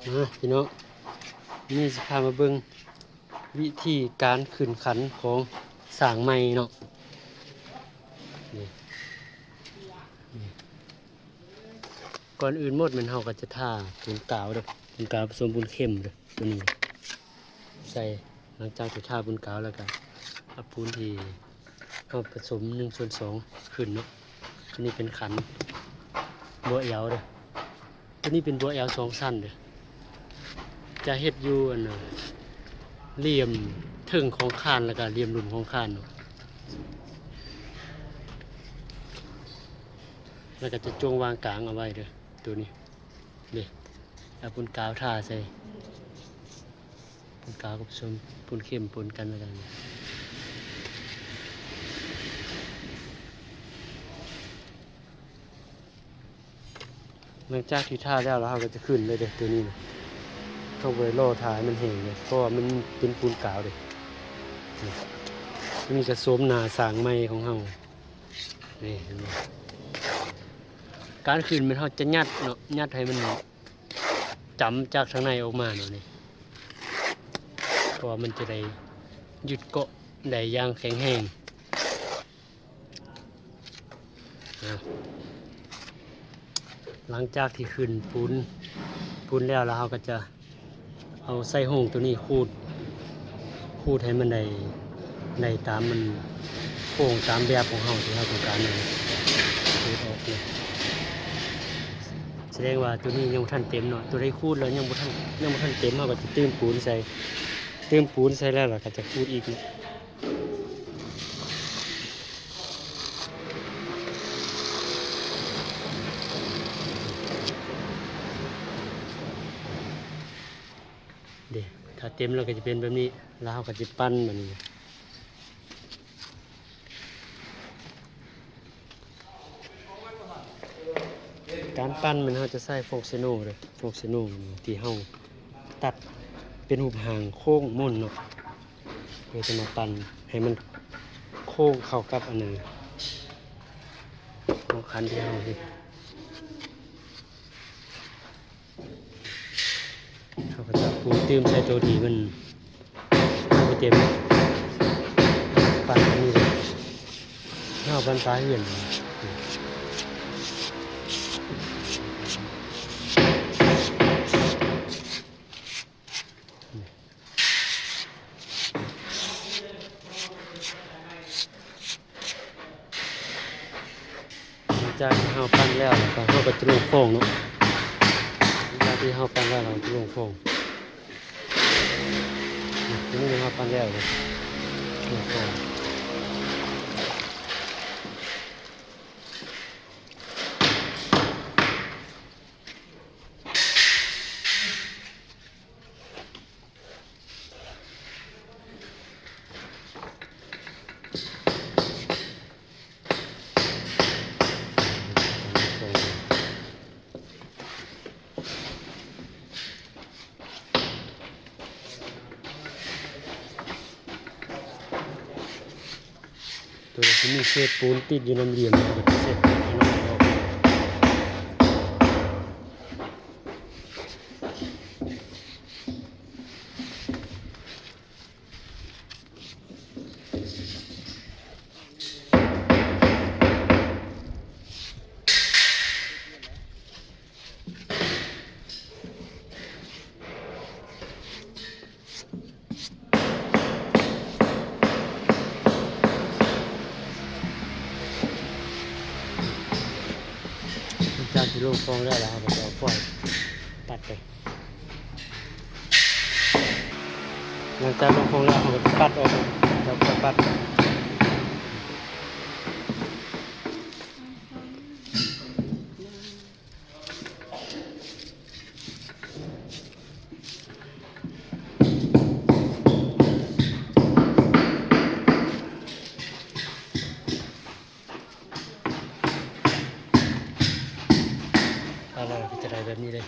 ມາພີ່ນ້ອງ ມື້ນີ້ຊິພາມາເບິ່ງວິທີການຂຶ້ນຂັນຂອງສ້າງໃໝ່ເນາະ. ນີ້ ນີ້ ກ່ອນອື່ນໝົດແມ່ນເຮົາກໍຈະທາປູນກາວເດີ້ ປູນກາວປະສົມປູນເຄັມເດີ້ ຕົວນີ້ໃສ່. ຫຼັງຈາກທີ່ທາປູນກາວແລ້ວກໍເອົາປູນທີ່ເຮົາປະສົມໜຶ່ງສ່ວນສອງຂຶ້ນເນາະ. ຕົວນີ້ເປັນຂັນບົວແອວເດີ້ ຕົວນີ້ເປັນບົວແອວສອງຊັ້ນເດີ້ ຈະເຮັດຢູ່ອັນນ່າ ຫຼ່ຽມເທິງຂອງຄານ ແລ້ວກໍຫຼ່ຽມລຸ່ມຂອງຄານເນາະ ແລ້ວກໍຈະຈົ່ງວາງກາງເອົາໄວ້ເດີ້ ຕົວນີ້ເດ້ ເອົາປູນກາວທາໃສ່ ປູນກາວກັບສົມປູນເຄັມປົນກັນແລ້ວກັນ. ຫຼັງຈາກທີ່ທາແລ້ວ ແລ້ວເຮົາກໍຈະຂຶ້ນເລີຍເດ້ ຕົວນີ້ນະ ເຮົາບໍ່ໄດ້ລໍຖ້າໃຫ້ມັນແຫ້ງເດ້ ເພາະວ່າມັນເປັນປູນກາວເດ້. ນີ້ ຕົວນີ້ກໍໂສມໜ້າສ້າງໃໝ່ຂອງເຮົາ ນີ້ເຫັນບໍ່? ການຂຶ້ນແມ່ນເຮົາຈະຍັດເນາະ ຍັດໃຫ້ມັນຈຳຈາກທາງໃນອອກມາເນາະນີ້ ເພາະວ່າມັນຈະໄດ້ຍຶດເກາະໄດ້ຢ່າງແຂງແຮງ. ອາ ຫຼັງຈາກທີ່ຂຶ້ນປູນ ປູນແລ້ວ ແລ້ວເຮົາກໍຈະ ເອົາໄຊໂຮງຕົວນີ້ຂູດ ຂູດໃຫ້ມັນໄດ້ ໄດ້ຕາມມັນໂຄ້ງຕາມແບບຂອງເຮົາທີ່ເຮົາຕ້ອງການນັ້ນ ຂູດອອກເລີຍ. ສະແດງວ່າຕົວນີ້ຍັງບໍ່ທັນເຕັມເນາະ ຕົວໃດຂູດແລ້ວຍັງບໍ່ທັນ ຍັງບໍ່ທັນເຕັມ ເຮົາກໍຈະຕື່ມປູນໃສ່ ຕື່ມປູນໃສ່ແລ້ວ ແລ້ວກໍຈະຂູດອີກເນາະ. ເດ້ ຖ້າເຕັມແລ້ວກໍຈະເປັນແບບນີ້ ແລ້ວເຮົາກໍຈະປັ່ນບາດນີ້. ການປັ່ນແມ່ນເຮົາຈະໃຊ້ໂຟກເຊໂນເດີ້ ໂຟກເຊໂນທີ່ເຮົາຕັດເປັນຮູບຮ່າງໂຄ້ງມົນເນາະ ເພື່ອຈະມາປັ່ນໃຫ້ມັນໂຄ້ງເຂົ້າກັບອັນນັ້ນ ຫົວຂັນທີ່ເຮົາເຮັດ. ເຮົາກໍຈະປູນຕື່ມໃສ່ໂຕທີ່ມັນບໍ່ເຕັມ ປັນອັນນີ້ເລີຍ ເຮົາປັນຝາເຮືອນ. ຫຼັງຈາກທີ່ເຮົາປັ່ນແລ້ວ ແລ້ວກໍເຮົາກໍຈະລົງໂຄ້ງເນາະ. ຫຼັງຈາກທີ່ເຮົາປັ່ນແລ້ວ ເຮົາຈະລົງໂຄ້ງ. ນີ້ເຮົາປັ່ນແລ້ວເດ້ ລົງໂຄ້ງ. ໂຕທີ່ມີເສດປູນຕິດຢູ່ນຳຫຼ່ຽມ ເຮົາກໍຈະເຊັດໃຫ້ມັນອອກ. ຫຼັງຈາກທີ່ລົງຟອງແລ້ວ ແລ້ວເຮົາກໍຈະເອົາຟອຍປັດໄປ. ຫຼັງຈາກລົງຟອງແລ້ວ ເຮົາກໍຈະປັດອອກ ແລ້ວກໍປັດ. ອາ ແລ້ວກໍຈະໄດ້ແບບນີ້ເລີຍ.